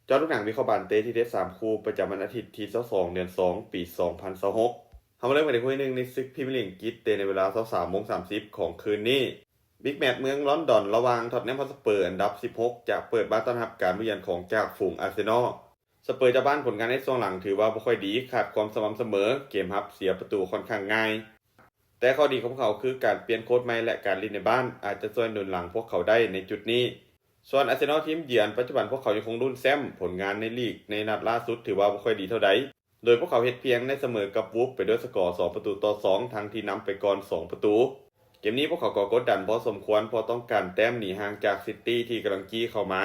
ເຈາະລູກໜັງວິເຄາະບານເຕະທີ່ເດັດສາມຄູ່ປະຈຳວັນອາທິດທີຊາວສອງ ເດືອນສອງ ປີສອງພັນຊາວຫົກ. ເຮົາມາເລີ່ມກັນທີ່ຄູ່ທີໜຶ່ງໃນສຶກພຣີເມຍລີກອັງກິດ ເຕະໃນເວລາຊາວສາມໂມງສາມສິບຂອງຄືນນີ້. ບິກແມັດເມືອງລອນດອນ ລະຫວ່າງທອດແນມຮອດສະເປີ ອັນດັບສິບຫົກ ຈະເປີດບ້ານຕ້ອນຮັບການມາເຢືອນຂອງຈ່າຝູງອາເຊນອລ. ສະເປີເຈົ້າບ້ານຜົນງານໃນຊ່ວງຫຼັງຖືວ່າບໍ່ຄ່ອຍດີ, ຂາດຄວາມສະໝ່ຳສະເໝີ, ເກມຮັບເສຍປະຕູຂ້ອນຂ້າງງ່າຍ. ແຕ່ຂໍ້ດີຂອງພວກເຂົາຄືການປ່ຽນໂຄດໃໝ່ ແລະ ການຫຼິ້ນໃນບ້ານອາດຈະຊ່ວຍໜູນຫຼັງພວກເຂົາໄດ້ໃນຈຸດນີ້. ສ່ວນອາເຊນອລທີມເຢືອນ, ປັດຈຸບັນພວກເຂົາຍັງຄົງລຸ້ນແຊ້ມ, ຜົນງານໃນລີກໃນນັດລ່າສຸດຖືວ່າບໍ່ຄ່ອຍດີເທົ່າໃດ, ໂດຍພວກເຂົາເຮັດພຽງໄດ້ສະເໝີກັບວູຟໄປດ້ວຍສະກໍສອງປະຕູຕໍ່ສອງ ທັງທີ່ນຳໄປກ່ອນສອງປະຕູ. ເກມນີ້ພວກເຂົາກໍກົດດັນພໍສົມຄວນ ເພາະຕ້ອງການແຕ້ມໜີຫ່າງຈາກຊິຕີທີ່ກຳລັງຈີ້ເຂົ້າມາ.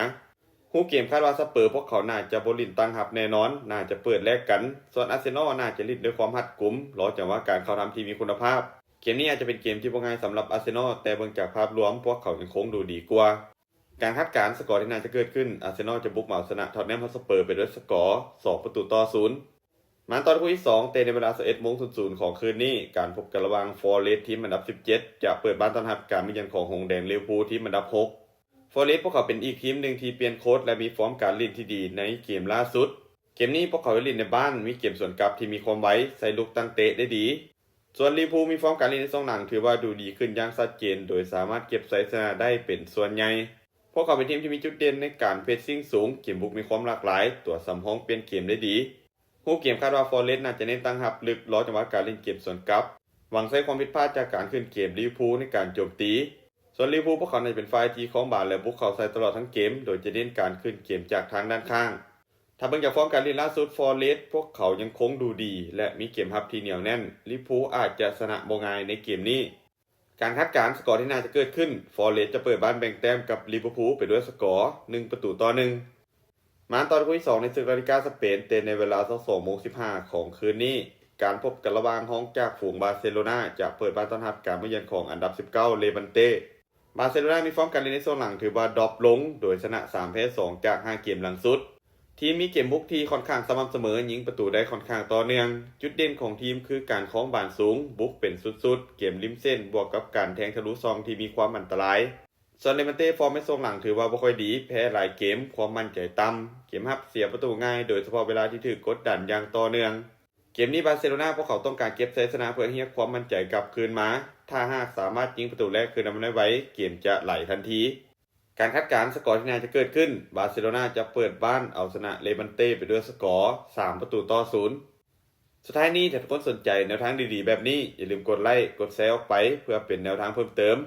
ຮູບເກມຄາດວ່າສະເປີພວກເຂົາໜ້າຈະບໍ່ຫຼິ້ນຕັ້ງຮັບແນ່ນອນ, ໜ້າຈະເປີດແລກກັນ, ສ່ວນອາເຊນອລໜ້າຈະຫຼິ້ນດ້ວຍຄວາມຮັດກຸມ, ລໍຈັງຫວະການເຂົ້າທຳທີ່ມີຄຸນນະພາບ. ເກມນີ້ອາດຈະເປັນເກມທີ່ບໍ່ງ່າຍສຳລັບອາເຊນອລ, ແຕ່ເບິ່ງຈາກພາບລວມ ພວກເຂົາຍັງຄົງດູດີກວ່າ. ການຄາດການສະກໍທີ່ໜ້າຈະເກີດຂຶ້ນ, ອາເຊນອລຈະບຸກມາເອົາຊະນະທອດແນມຮອດສະເປີໄປດ້ວຍສະກໍສອງປະຕູຕໍ່ສູນ. ມາຕໍ່ຄູ່ທີສອງ ເຕະໃນເວລາຊາວເອັດໂມງສູນຂອງຄືນນີ້, ການພົບກັນລະຫວ່າງຟອເຣສທີມອັນດັບສິບເຈັດ ຈະເປີດບ້ານຕ້ອນຮັບການມາເຢືອນຂອງຫົງແດງລິເວີພູ ທີມອັນດັບຫົກ. ຟອເຣສພວກເຂົາເປັນອີກທີມໜຶ່ງທີ່ປ່ຽນໂຄດ ແລະ ມີຟອມການຫຼິ້ນທີ່ດີໃນເກມລ່າສຸດ. ເກມນີ້ພວກເຂົາໄດ້ຫຼິ້ນໃນບ້ານ, ມີເກມສວນກັບທີ່ມີຄວາມໄວ, ໃຊ້ລູກຕັ້ງເຕະໄດ້ດີ. ສ່ວນລິເວີພູມີຟອມການຫຼິ້ນໃນຊ່ວງຫຼັງຖືວ່າດູດີຂຶ້ນຢ່າງຊັດເຈນ, ໂດຍສາມາດເກັບໄຊຊະນະໄດ້ເປັນສ່ວນໃຫຍ່. ພວກເຂົາເປັນທີມທີ່ມີຈຸດເດັ່ນໃນການເພຣດຊິງສູງ, ເກມບຸກມີຄວາມຫຼາກຫຼາຍ, ຕົວສຳຮອງປ່ຽນເກມໄດ້ດີ. ຮູບເກມຄາດວ່າຟອເຣສໜ້າຈະເນັ້ນຕັ້ງຮັບເລິກ, ລໍຈັງຫວະການຫຼິ້ນເກມສວນກັບ, ຫວັງໃຊ້ຄວາມຜິດພາດຈາກການຂຶ້ນເກມລິເວີພູໃນການໂຈມຕີ. ສ່ວນລິເວີພູພວກເຂົາໜ້າຈະເປັນຝ່າຍທີ່ຄອງບານ ແລະ ບຸກເຂົ້າໃສ່ຕະຫຼອດທັງເກມ, ໂດຍຈະເນັ້ນການຂຶ້ນເກມຈາກທາງດ້ານຂ້າງ. ຖ້າເບິ່ງຈາກຟອມການຫຼິ້ນລ່າສຸດ, ຟອເຣສພວກເຂົາຍັງຄົງດູດີ ແລະ ມີເກມຮັບທີ່ໜຽວແໜ້ນ, ລິເວີພູອາດຈະຊະນະບໍ່ງ່າຍໃນເກມນີ້. ການຄາດການສະກໍທີ່ໜ້າຈະເກີດຂຶ້ນ, ຟອເຣສຈະເປີດບ້ານແບ່ງແຕ້ມກັບລິເວີພູໄປດ້ວຍສະກໍໜຶ່ງປະຕູຕໍ່ໜຶ່ງ. ມາຕໍ່ຄູ່ທີສອງໃນສຶກລາລິກາສະເປນ, ເຕະໃນເວລາຊາວສອງໂມງສິບຫ້າຂອງຄືນນີ້, ການພົບກັນລະຫວ່າງຮອງຈາກຝູງບາເຊໂລນາ ຈະເປີດບ້ານຕ້ອນຮັບການມາເຢືອນຂອງອັນດັບສິບເກົ້າເຣບັນເຕ. ບາເຊໂລນາມີຟອມການຫຼິ້ນໃນຊ່ວງຫຼັງຖືວ່າດຣອບລົງ, ໂດຍຊະນະສາມ ແພ້ສອງ ຈາກຫ້າເກມຫຼັງສຸດ. ທີມມີເກມບຸກທີ່ຂ້ອນຂ້າງສະໝ່ຳສະເໝີ, ຍິງປະຕູໄດ້ຂ້ອນຂ້າງຕໍ່ເນື່ອງ. ຈຸດເດັ່ນຂອງທີມຄືການຄອງບານສູງ, ບຸກເປັນຊຸດໆ, ເກມລິມເສັ້ນ ບວກກັບການແທງທະລຸຊ່ອງທີ່ມີຄວາມອັນຕະລາຍ. ສ່ວນເຣບັນເຕຟອມໃນຊ່ວງຫຼັງຖືວ່າບໍ່ຄ່ອຍດີ, ແພ້ຫຼາຍເກມ, ຄວາມໝັ້ນໃຈຕ່ຳ, ເກມຮັບເສຍປະຕູງ່າຍ, ໂດຍສະເພາະເວລາທີ່ຖືກກົດດັນຢ່າງຕໍ່ເນື່ອງ. ເກມນີ້ບາເຊໂລນາພວກເຂົາຕ້ອງການເກັບໄຊຊະນະເພື່ອຮຽກຄວາມໝັ້ນໃຈກັບຄືນມາ. ຖ້າຫາກສາມາດຍິງປະຕູແລກຄືນນຳໄດ້ໄວ, ເກມຈະໄຫຼທັນທີ. ການຄາດການສະກໍທີ່ໜ້າຈະເກີດຂຶ້ນ, ບາເຊໂລນາຈະເປີດບ້ານເອົາຊະນະເຣບັນເຕໄປດ້ວຍສະກໍສາມປະຕູຕໍ່ສູນ. ສຸດທ້າຍນີ້, ຖ້າທຸກຄົນສົນໃຈແນວທາງດີໆແບບນີ້, ຢ່າລືມກົດໄລ້, ກົດແຊອອກໄປ ເພື່ອເປັນແນວທາງເພີ່ມເຕີມ.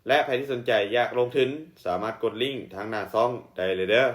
ແລະ ໃຜທີ່ສົນໃຈຢາກລົງທຶນ, ສາມາດກົດລິ້ງທາງໜ້າຊ່ອງໄດ້ເລີຍເດີ້.